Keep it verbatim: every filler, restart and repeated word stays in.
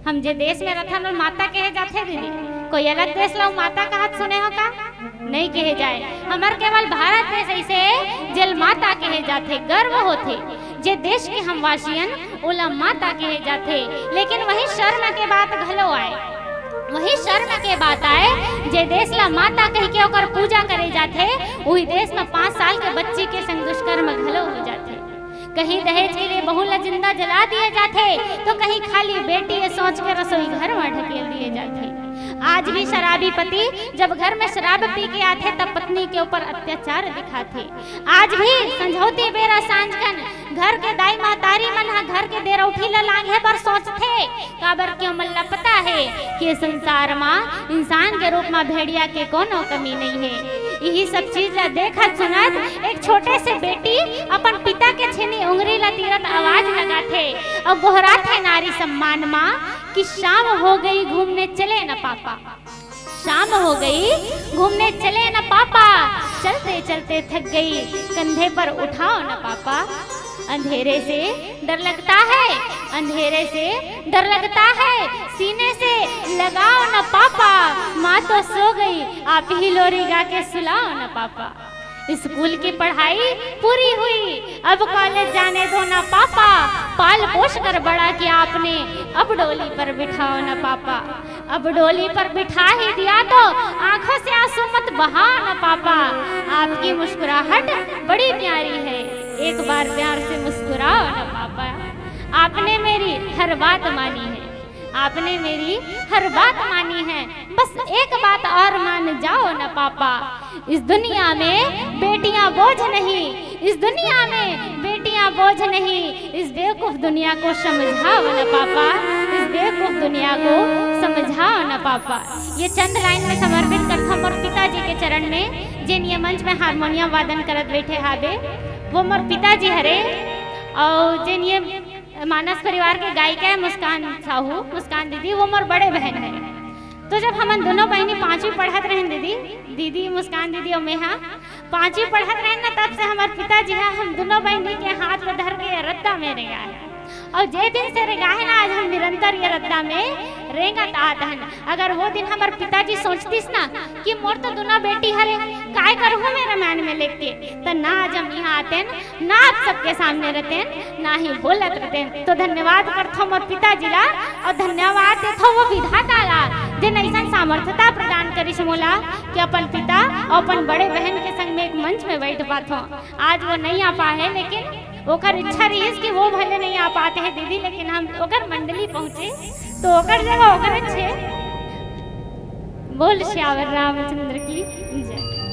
हम जे देश में रथन, ओला माता कहे जाथे दीदी। कोई अलग देश ला माता कहत सुने हो का? नहीं कहे जाए। हमर केवल भारत देश ऐसे हे, जेल माता कहे जाथे, गर्व होथे। जे देश के हम वासियन, ओला माता कहे जाथे। लेकिन वही शर्म के बात घलो आए, वही शर्म के बात आए, जे देश ला माता कह के ओकर पूजा करे जाथे, वही देश में पाँच साल के बच्ची के संग दुष्कर्म घलो हो जाथे। कहीं दहेज के लिए बहू ला जिंदा जला दिए जाथे, तो कहीं खाली बेटी ये सोच के रसोई घर में ढकेल दिए जाथे। आज भी शराबी पति जब घर में शराब पी के आथे, तब पत्नी के ऊपर अत्याचार दिखाथे। आज भी संझौती बेरा सांझ कन घर के दाई महतारी मन ह घर के देरौठी ला लांघे बर सोचथे, काबर कि ओमन ला पता हे कि संसार मा इंसान के रूप मा भेड़िया के कोनो कमी नहीं हे। यही सब चीज ला देखत सुनत एक छोटे से बेटी अपन पिता के छीनी उंगरी ला तीरत आवाज लगाथे अउ गोहराथे नारी सम्मान मा कि शाम हो गई, घूमने चले ना पापा। शाम हो गई, घूमने चले ना पापा, चलते चलते थक गई, कंधे पर उठाओ ना पापा। अंधेरे से डर लगता है, अंधेरे से डर लगता है, सीने से लगाओ ना पापा। माँ तो सो गई, आप ही लोरी गा के सुलाओ ना पापा। स्कूल की पढ़ाई पूरी हुई, अब कॉलेज जाने दो ना पापा। पाल पोस कर बड़ा किया आपने, अब डोली पर बिठाओ ना पापा। अब डोली पर बिठा ही दिया तो आंखों से आंसू मत बहाओ ना पापा। आपकी मुस्कुराहट बड़ी प्यारी है, एक बार प्यार से मुस्कुराओ ना पापा। आपने मेरी हर बात मानी है, आपने मेरी हर बात मानी है, बस एक बात और मान जाओ ना पापा। इस दुनिया में बेटियां बोझ नहीं, इस दुनिया में बेटियां बोझ नहीं, इस बेवकूफ दुनिया को समझाओ ना पापा, इस बेवकूफ दुनिया को समझाओ ना पापा। ये चंद लाइन में समर्पित करथों मोर पिताजी के चरण में, जेन ये मंच में हारमोनियम वादन करत बैठे हाबे, वो मोर पिताजी हरे। और जेन ये मानस परिवार के गायिका है मुस्कान साहू, मुस्कान दीदी, वो मोर बड़े बहन है। तो जब हमन दोनों बहनी पांचवी पढ़त रहेन दीदी, दीदी मुस्कान दीदी और मैं हा पांचवी पढ़त रहेन ना, तब से हमर पिताजी हा हम दोनों बहनी के हाथ में धर के ये रद्दा में रेंगा है। और जे दिन से रेंगा है ना, आज हम निरंतर ये रद्दा में रेंगत आत हन। अगर वो दिन हमर पिताजी सोचतिस ना कि मोर तो दोनों बेटी हरे, काय करहूँ मैं रमायन में लेके, त ना आज हम यहाँ आतेन, ना आप सबके सामने रहतेन, ना ही बोलत रहतेन। तो धन्यवाद करथों मोर पिताजी ला और धन्यवाद देथों वो विधाता ला, जेन अइसन सामर्थ्यता प्रदान करिस मोला कि अपन पिता और अपन बड़े बहन के संग में एक मंच में बैठ पाथों। आज वो नहीं आ पाए है, लेकिन ओकर इच्छा रहिस कि वो भले नहीं आ पाते हैं दीदी, लेकिन हम ओकर मंडली पहुँचे तो ओकर जगह ओकर अच्छे। बोल सियावर रामचंद्र की जय।